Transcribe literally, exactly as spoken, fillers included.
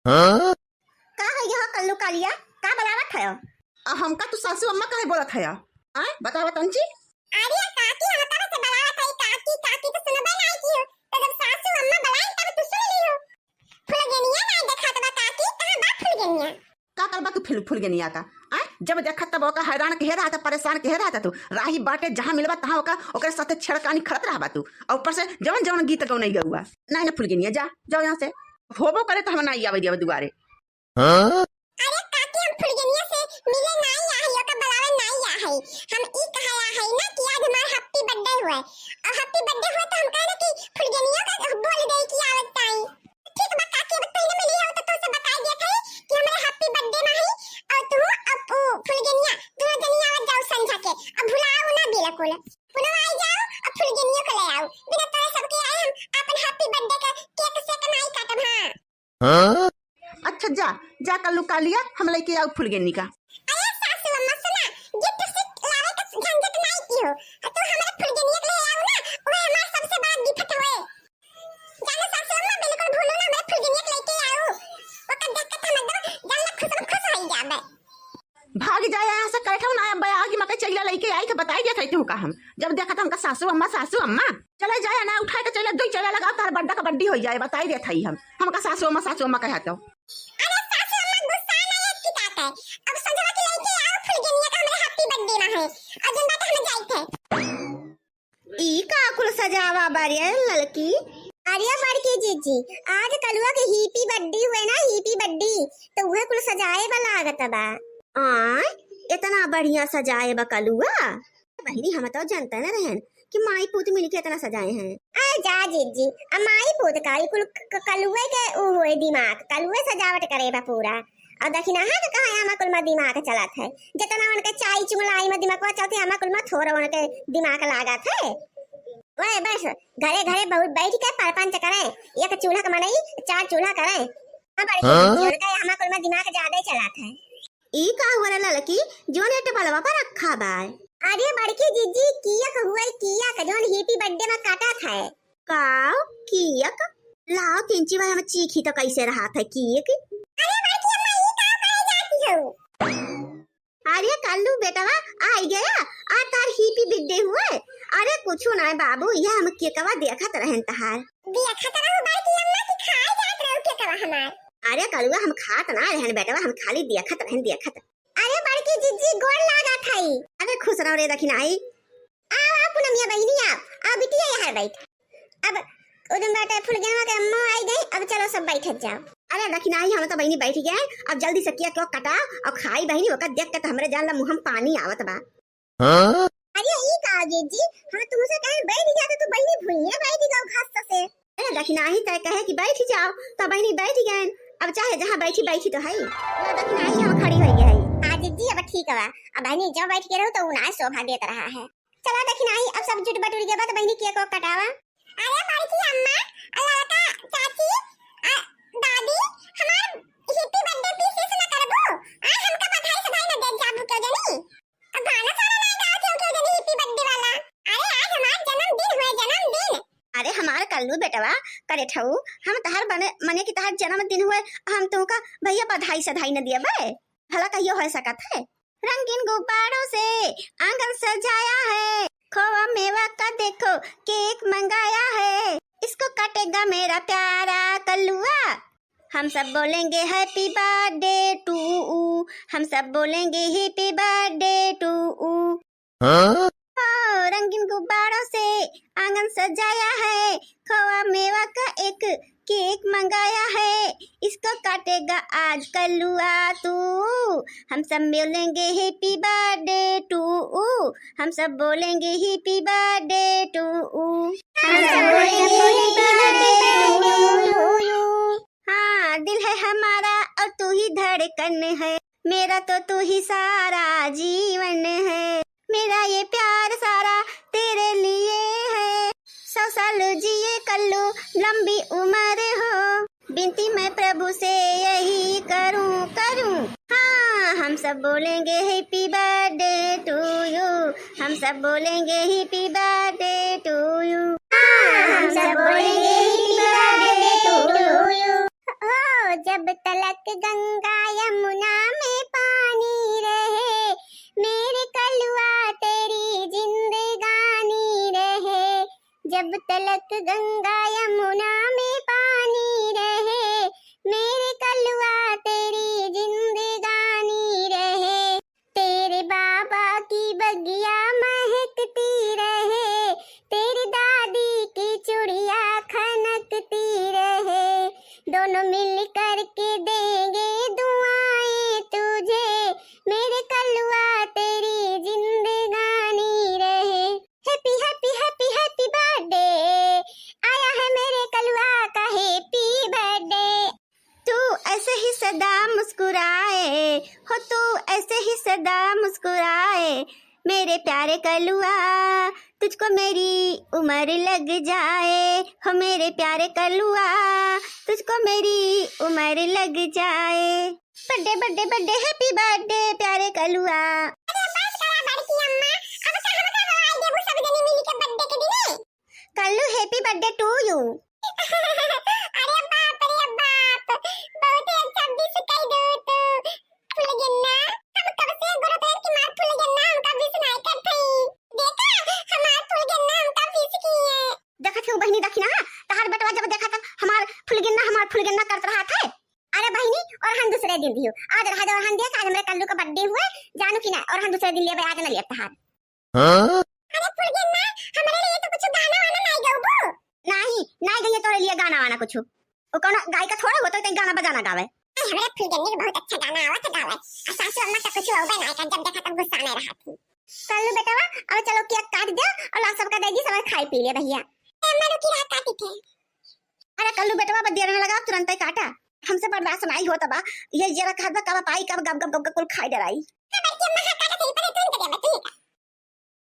हाँ? का है यह कल्लू कालिया? का बलावत है? आ हमका तू सासू अम्मा काहे बोलत है? आय, बतावा तंची। अरे काकी, हम तब से बलावत है, काकी, काकी तो सुनबे नहीं की हो। तो जब सासू अम्मा बलाई तब तू सुन ली हो। फुलगेनिया नहीं देखात बा काकी, कहाँ बा फुलगेनिया? का करबा तू फुल-, फुलगेनिया का? आय, जब देखत तब ओका हैरान कहे रहता, परेशान कहे रहता तू। राही बाटे जहाँ मिलबा तहाँ ओका, ओकरे साथे छेड़खानी करत रहबा तू। और ऊपर से जवन जवन गीत गौनई गउआ। नहीं ना फुलगेनिया, जा, जाओ यहाँ से। होबो करे तो हम ना आवे दिया दुआरे। हाँ? अरे काकी, हम फुलगेनिया से मिले नाई आ है, ओका बुलावे नाई आ है। हम ई कहा आ है ना कि आज हमार happy birthday हुए, और happy birthday हुए तो हम कहे ना कि फुलगेनिया का बोल दे कि आवत ताई। ठीक बा काकी, अब तू ना मिली हो तो तुमसे बताई दिया था कि हमरे happy birthday में है, और तू अब उ फुलगेनिया दोनों जनी आवत जाओ संझा के, अब भुलाओ ना बिल्कुल। पुनवा आई जाओ, अब फुलगेनिया को ले आओ, बिना तोरे सबके आए हम अपन happy birthday का cake सेक नाई काटब। हाँ। हाँ? अच्छा जा, जा कल्लू कालिया, हम लेके आऊ फुलगेनी का। अरे सासू अम्मा सुना, gift से लावे का झंझट नहीं की हो। आ तू हमारे फुलगेनिया के ले आओ ना, वह हमारा सबसे बड़ा gift हुए। जानो सासू अम्मा, बिल्कुल भूलो ना, हमारे फुलगेनिया के लेके आओ। ओकर देख के तो हम एकदम जान ले खुश में खुश हो ही जाबे। भाग जाए यहाँ से, कैठा ना अब आगे मके चैला लेके आई थे, बताई देत है तू का हम। जब देखा था हमका सासू अम्मा, सासू अम्मा, चले जाए ना, उठाए के चैला, दो चैला लगाओ, तार बड्डा का बड्डी हो जाए, बताई देत है हम। हमका सासू अम्मा, सासू अम्मा कहा तो। अरे सासू अम्मा गुस्सा ना ये की बात है। अब संझवा के लेके आओ फुलगेनिया का हमरे happy birthday में है। और जिन बात हम जाई थे। ई का कुल सजावा बा रे ललकी? अरे बड़की जीजी, आज कलुआ के happy birthday हुए ना, happy birthday, तो उहे कुल सजाए बा लागत बा। आय, इतना बढ़िया सजाए बा कलुआ। बहिनी, हम तो जानते न रहन कि माई पूत मिलके इतना सजाए हैं। आ जा जीजी, आ माई पूत का, ई कुल क-, क-, कलुए के उ हुए दिमाग, कलुए सजावट करे बा पूरा। और दखिनहा के कहा आमा कुल मा दिमाग चलत है, जितना उनके चाई चुंगलाई मा दिमागवा चलत है, आमा कुल मा थोड़ा उनके दिमाग लागत है। वह बस घरे घरे बहुत बैठ के परपंच करे, एक चूल्हा के मनई चार चूल्हा करे। हाँ, बड़की हाँ? जीजी, उनके आमा कुल मा दिमाग ज्यादा ही चलत है। ई का हुआ रे ललकी, जोन ये टेबलवा पर रखा बा? अरे बड़की जीजी, केक हुए, केक, जोन happy birthday मा काटत है। काव? केक? लाओ, तिनची बार हम चीखी तो कैसे रहत है केक। अरे बड़की अम्मा, ई का करे जाती हो? अरे कल्लू बेटवा, आई गया, आ तार happy birthday हुए? अरे कुछु ना बाबू, यह हम केकवा देखत रहन तहार। देखत रहू बड़की अम्मा कि खाए जात रहू केकवा हमार? अरे कलुआ, हम खात ना रहन बेटवा, हम खाली देखत रहन, देखत। अरे बड़की जीजी, गोड़ लागत हई। अरे खुश रहो रे दखिनाही। आओ, आओ पूनमिया बहिनी, आओ, आओ बिटिया यहाँ बैठ। अब उदम बाटे फुलगेनवा के अम्मा आई गई, अब चलो सब बैठत जाओ। अरे दखिनाही, हम तो बहिनी बैठ गए, अब जल्दी से केक कटाओ और खाई बहिनी, ओकर देख के तो हमरे जान ला मुँह में पानी आवत बा। हाँ? अरे ई का जीजी, हम तुमसे कहे बैठ जा तो तू बहिनी भुइये बैठ जाओ घास से। अरे दखिनाही तय कहे कि बैठ जाओ, तो बहिनी बैठ गए। अब चाहे जहाँ बैठी बैठी तो है। अरे दखिनाही हम खड़ी हो गए है। आ जीजी अब ठीक बा, अब बहिनी जब बैठ के रहो तो उ ना शोभा देत रहा है। चला दखिनाही, अब सब जुट बटुर गए बा तो बहिनी केक कटावा। अरे बड़की अम्मा, लड़का चाची, आ, दादी, हमार happy birthday wish न करबो? आ हमका बधाई सधाई न देत जाबू के जनी? अब गाना सारा ना गाओ क्यों के जनी happy birthday वाला। अरे आज हमार जन्मदिन हुए, जन्मदिन। अरे हमार कल्लू बेटवा, करे ठऊ, हम तहार बने, मने कि तहार जन्मदिन हुए, हम तुमका भैया बधाई सधाई न दिया बे? भला कहियो हो सकत है? रंगीन गुब्बारों से आंगन सजाया है, खोवा मेवा का देखो केक मंगाया है, इसको काटेगा मेरा प्यारा कल्लुआ। हम सब बोलेंगे happy birthday to you, हम सब बोलेंगे happy birthday to you। हाँ? ओ, रंगीन गुब्बारों से आंगन सजाया है, खोवा मेवा का एक केक मंगाया है, इसको काटेगा आज कल्लुआ तू। हम सब बोलेंगे happy birthday to you, हम सब बोलेंगे happy birthday to you। हम सब बोलेंगे happy birthday to you। हाँ, दिल है हमारा और तू ही धड़कन है, मेरा तो तू ही सारा जीवन है, मेरा ये प्यार सारा तेरे लिए है। सौ साल जिए कल्लू, लंबी उम्र हो, विनती मैं प्रभु से यही करूं, करूं। हाँ, हम सब बोलेंगे happy birthday to you, हम सब बोलेंगे happy birthday to you। हाँ, हम सब बोलेंगे happy birthday to you। ओ, जब तलक गंगा यमुना में पानी रहे, मेरे कलुआ तेरी जिंदगानी रहे। जब तलक गंगा यमुना में पानी रहे, मेरे कलुआ तेरी जिंदगानी रहे। तेरे बाबा की बगिया महकती रहे, तेरी दादी की चुड़िया खनकती रहे। दोनों मिल करके देंगे दुआएं तुझे, मेरे कलुआ तेरी जिंदगानी रहे। Happy happy happy happy birthday, आया है मेरे कलुआ का happy birthday। तू ऐसे ही सदा मुस्कुराए, हो तू ऐसे ही सदा मुस्कुराए, मेरे प्यारे कलुआ, तुझको मेरी उम्र लग जाए, हो मेरे प्यारे कलुआ, तुझको मेरी उम्र लग जाए। Birthday birthday birthday, happy birthday प्यारे कलुआ। अरे बस करा बड़की अम्मा, अब तो हमका रोवाई देबू सब जनी मिल के birthday के दिने। कल्लू, happy birthday to you। अरे बाप रे बाप, बहुत ही अच्छा wish कई दो तू फुलगेन्ना। हम कब से गोरत रहे कि मार फुलगेन्ना हमका wish नाय करत हई। देखा, हमार फुलगेन्ना हमका wish की है। देखत हूँ बहिनी, देखी ना, तहार बेटवा जब देखा तब हमार फुलगेन्ना, हमार फुलगेन्ना करत रहत है। अरे बहिनी, और हम दूसरे दिन दियो, आज रहा दे और हम दिया, आज हमरे कल्लू का birthday हुए, जानू कि ना, और हम दूसरे दिन लेबे, आज ना लेब तहार। हाँ? अरे फुलगेन्ना, हमरे लिए तो कुछ गाना वाना नाय गउबू? नाही, नाय गइये तोरे लिए गाना वाना कुछ। वो कौनो गायिका थोड़ा होतो, तई गाना बजाना गावे। अरे हमरे फुलगेन्नी के बहुत अच्छा गाना आवत है गावे। आ सासू अम्मा का कुछ होबे नाय कर, जब देखा तब गुस्सा में रहत ही। कल्लू बेटवा, अब चलो cake काट दे और ला सबका देगी, सब खाई पी ले भैया। ए अम्मा रुकी, रहा काटी थे। अरे कल्लू बेटवा, अब देर न लगा, तुरंत ही काटा, हमसे बर्दाश्त नाय होत बा। ये जरा कहत बा कब पाई, कब गप गप गप गप कुल खाई डराई। हाँ बड़की अम्मा, हाँ काटा थे, पहले तुरंत दे, ठीक है।